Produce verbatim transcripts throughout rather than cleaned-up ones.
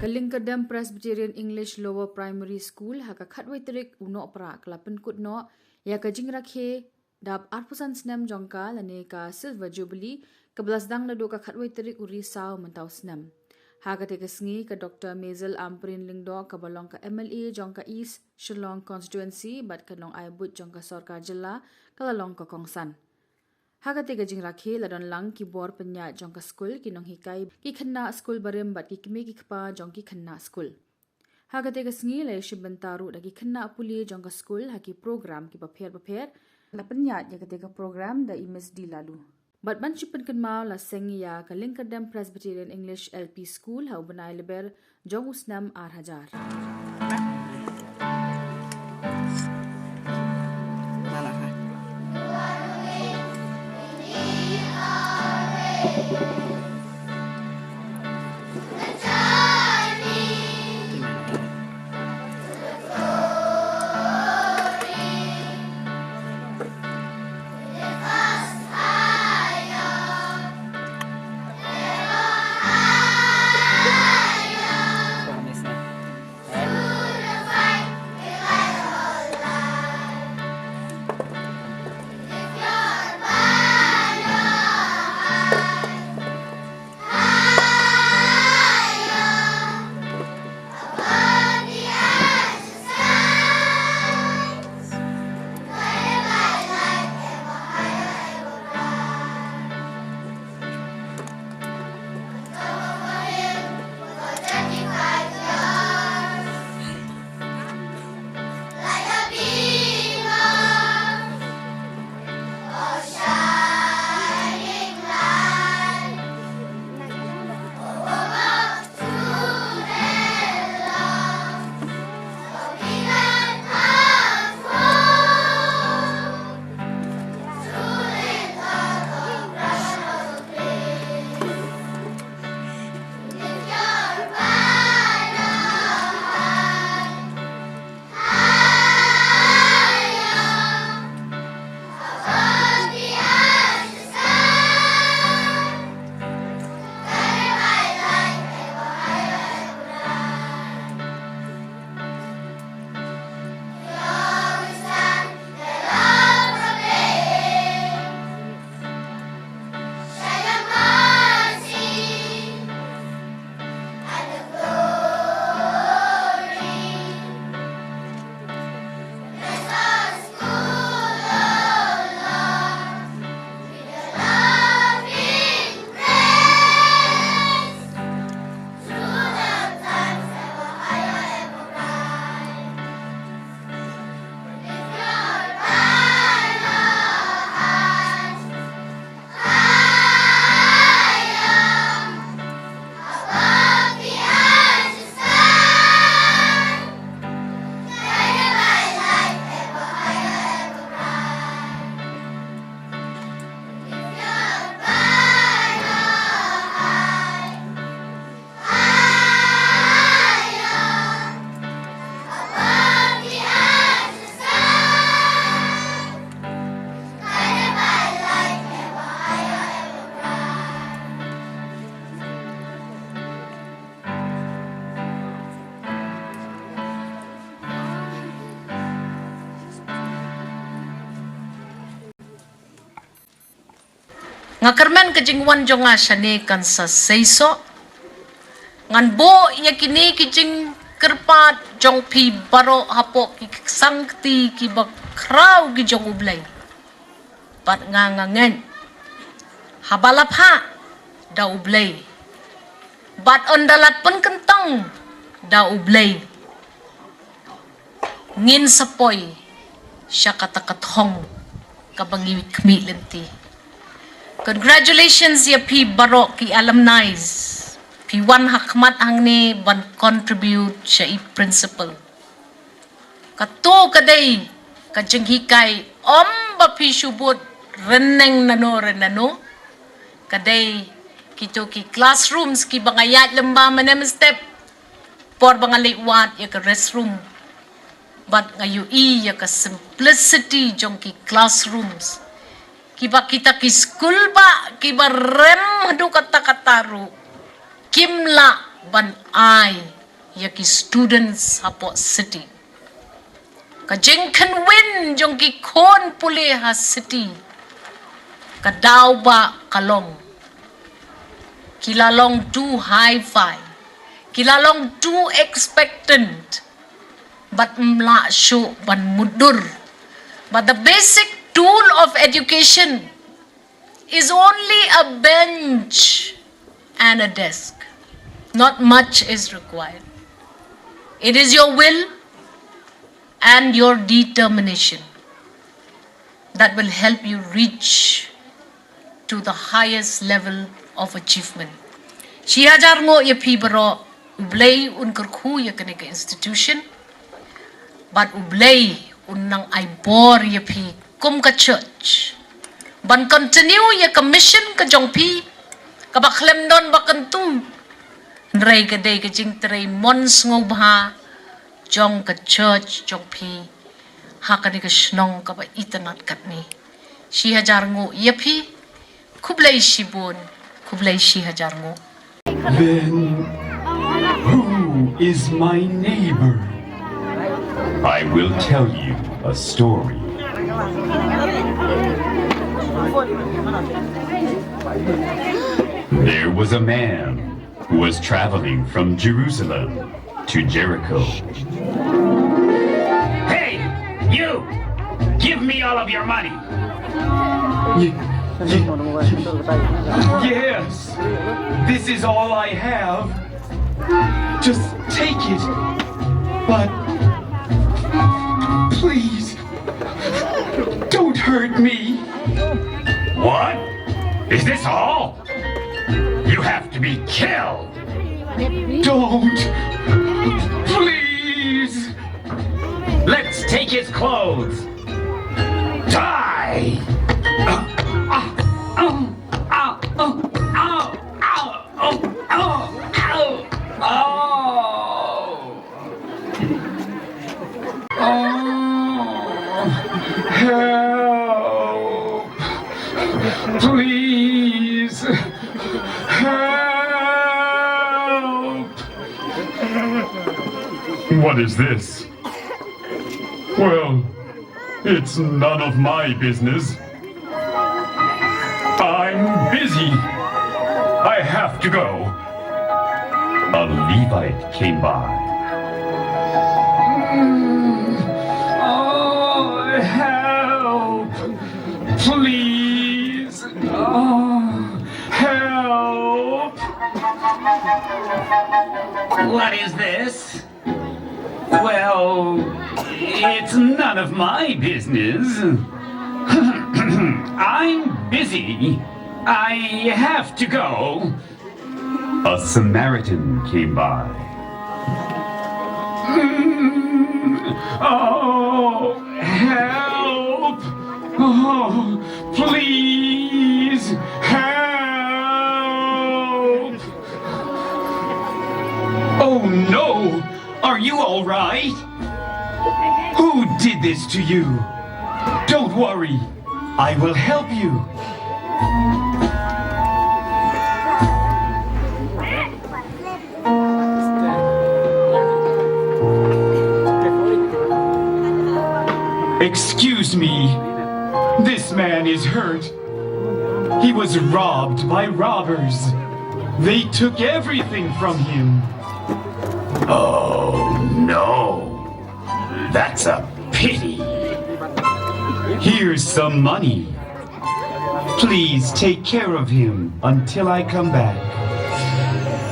Lyngkerdem Presbyterian English Lower Primary School ha ka khatwei tarik u Nohprah ka la pynkut noh ïa ka jingrakhe dap arphew san snem jong ka lane ka Silver Jubilee, kaba la sdang naduh ka khatwei tarik u Risaw mynta u snem. Ha kata ka sngi ka Doctor Maisel Ampareen Lyngdoh kaba long ka M L A jong ka East Shillong Constituency bad ka nongai buit jong ka sorkar jylla ka la long ka kongsan. Ha kata ka jingrakhe la don lang ki bor pynïaid jong ka skul, ki nonghikai, ki khynnah skul barim bad ki kmie ki kpa jong ki khynnah skul. Ha kata ka sngi la ïashim bynta ruh da ki khynnah pule jong ka skul ha ki program kiba pher bapher. La pynïaid ïa kata ka program da i Miss D Laloo. Bad ban shu pynkynmaw, la seng ïa ka Lyngkerdem Presbyterian English L P School ha u bnai Lber jong u snem ar hajar. Nga kyrmen ka jingwan jong nga shane kan sa seisoh. Ngan buh ïa kine ki jingkyrpad jong phi baroh hapoh ki sangkti kiba khraw ki jong U Blei. Bad nga nga ngeit haba la phah da U Blei, bad ynda la pynkyntang da U Blei, ngin sa poi sha kata ka thong kaba ngi khmih lynti. Congratulations ïa phi baroh ki alumni. Phi wan ha khmat hangne ban contribute sha i principal. Kato ka dei ka jinghikai, ym ba phi shu bud rynneng nano rynneno. Ka dei kito ki classrooms kiba nga ïaid lyngba mynne mynstep por ba nga leit wad ïa ka restroom. Bad nga ïohi ïa ka simplicity jong ki classrooms, kiba kita ki skul ba kiba rem haduh katta katta ruh kim lah ban ai ïa ki students hapoh city. Ka jingkynwin jong ki khun pule ha city, ka daw ba ka long, ki la long too hi-fi, ki la long too expectant, bad ym lah shuh ban mutdur ba the basic tool of education is only a bench and a desk. Not much is required. It is your will and your determination that will help you reach to the highest level of achievement. Shi hajar nguh ïa phi baroh, U Blei un kyrkhu ïa kane ka institution. Bad U Blei un nang ai bor ïa phi kum ka church ban continue ïa ka mission ka jong phi, kaba khlem don ba kyntu, hynrei ka dei ka jingtrei mon sngewbha jong ka church jong phi ha kane ka shnong kaba itynnad katne. Shi hajar nguh ïa phi. Khublei shibun. Khublei shi hajar nguh. Then who is my neighbor? I will tell you a story. There was a man who was traveling from Jerusalem to Jericho. Hey, you! Give me all of your money! Yes, this is all I have. Just take it. But please, don't hurt me. What? Is this all? You have to be killed. Don't. Please. Let's take his clothes. Die. Oh, oh, oh, oh, oh, oh. Oh, help! Please, help! What is this? Well, it's none of my business. I'm busy. I have to go. A Levite came by. Oh, help! Please. Oh, help! What is this? Well, it's none of my business. I'm busy. I have to go. A Samaritan came by. Mm, oh, help! Oh, please, help! Oh no! Are you all right? Who did this to you? Don't worry, I will help you. Excuse me, this man is hurt. He was robbed by robbers. They took everything from him. Oh, no. That's a pity. Here's some money. Please take care of him until I come back.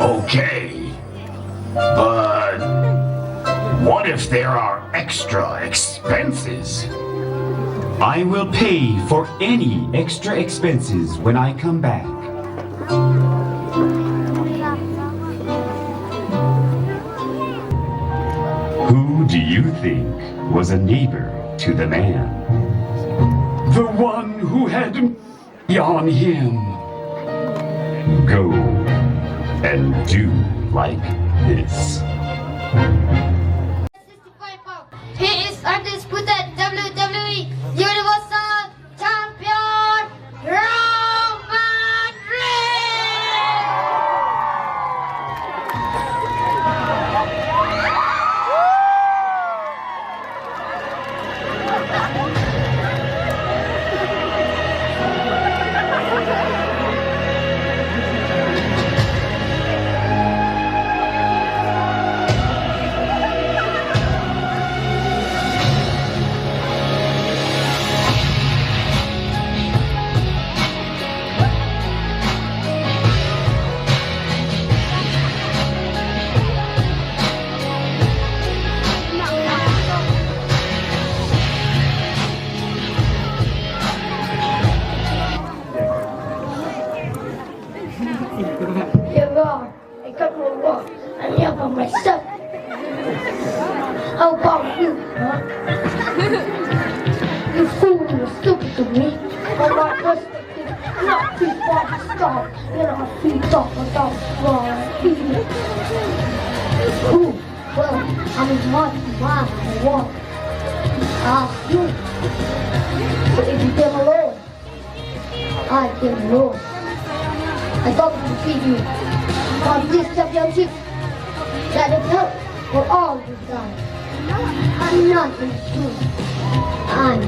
Okay. But what if there are extra expenses? I will pay for any extra expenses when I come back. Who do you think was a neighbor to the man? The one who had on him. Go and do like this. He is undisputed W W E Universal Champion, Roman Reigns. You're wrong. I got no work. I'm here by myself. How about you, huh? You fool, you're stupid to me. But my perspective, not too far to stop. You're not a free talk without flying. Cool. Well, I'm not mad. I want to ask you. So if you came alone, I came alone. I thought to see you on this championship that the help for all you guys. I'm not in school. I'm